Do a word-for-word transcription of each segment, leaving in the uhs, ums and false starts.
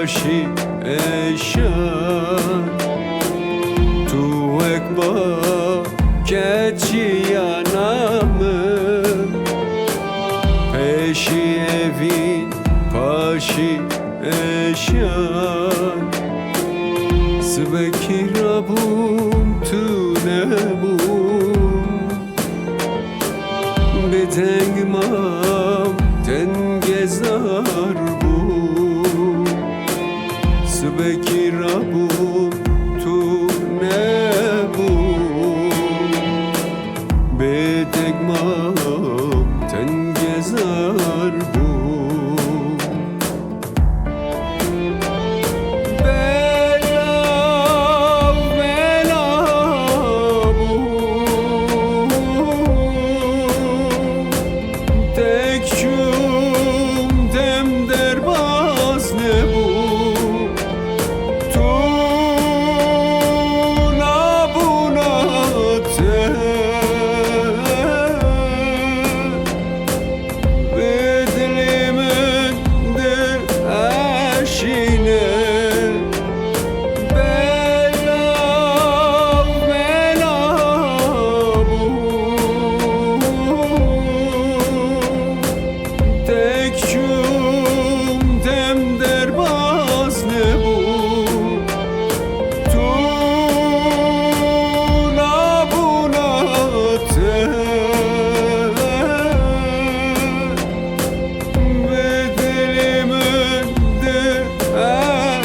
Şî eşan, tu wek ba keçiyana min, peşî evî paşî eşan. Sibekî rabûm tu nebûm, bêdeng mam, tengezar bû. Sibekî rabûm tu nebû, bêdeng mam, tengezar bû. Belav, belav bû. Tek çûm dem derbas nebû. Tu nabûna te. Bi dilê min di eşîne. Belav, belav bû. Tek çûm dem derbas nebû. Tu nabûna te. Bi dilê min di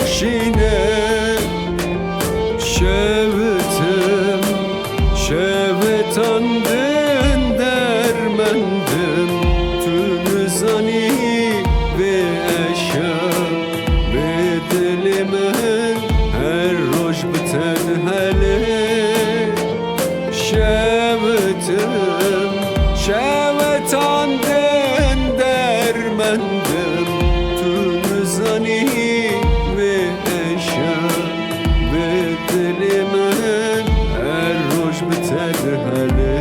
eşîne. Şewitim, şewitan din dermendim. Tu nizanî vê eşa, bi dilê min her roj bi te dihelê. Şewitim, şewitan din dermendim. Tu nizanî vê eşa, bi dilê min her roj bi te dihelê.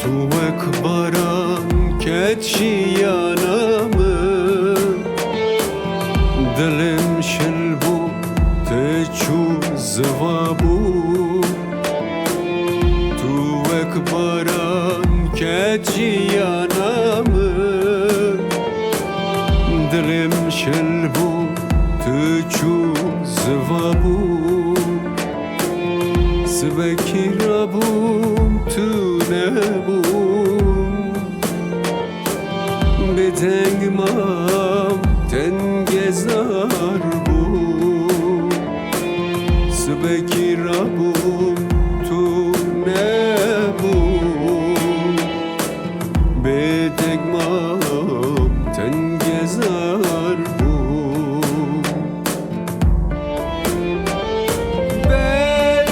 Tu wek baran ket jiyana min, dilim şil bû, tu çû ziva bû. Tu wek baran ket jiyana min, dilim şil bû, tu çû ziva bû. Sibekî rabûm tu nebûm, bêdeng mam, tengezar bûm. Sibekî rabûm tu nebûm, bêdeng mam, tengezar bûm.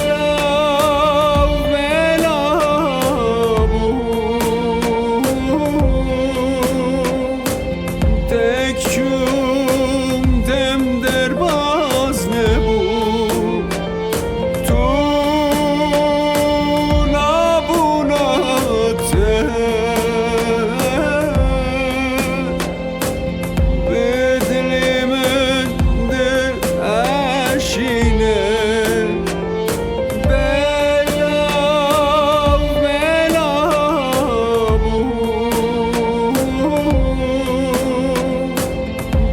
Belav, belav bû. Tek çûm dem derbas nebû. Tu nabûna te. Bi dilê min di eşîne. Belav, belav bû.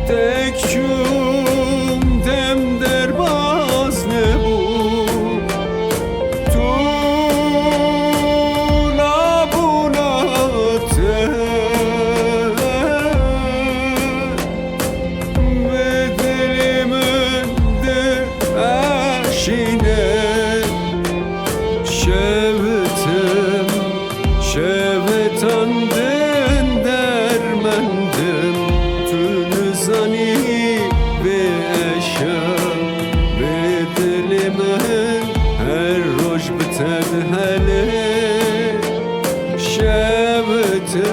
Tek çûm dem derbas nebû. Tu nabûna te. Bi dilê min di eşîne. Şewitim, şew Tandin dermendim, tu nizanî vê eşa, vê dilê min her roj bi te dihelê. Şev tu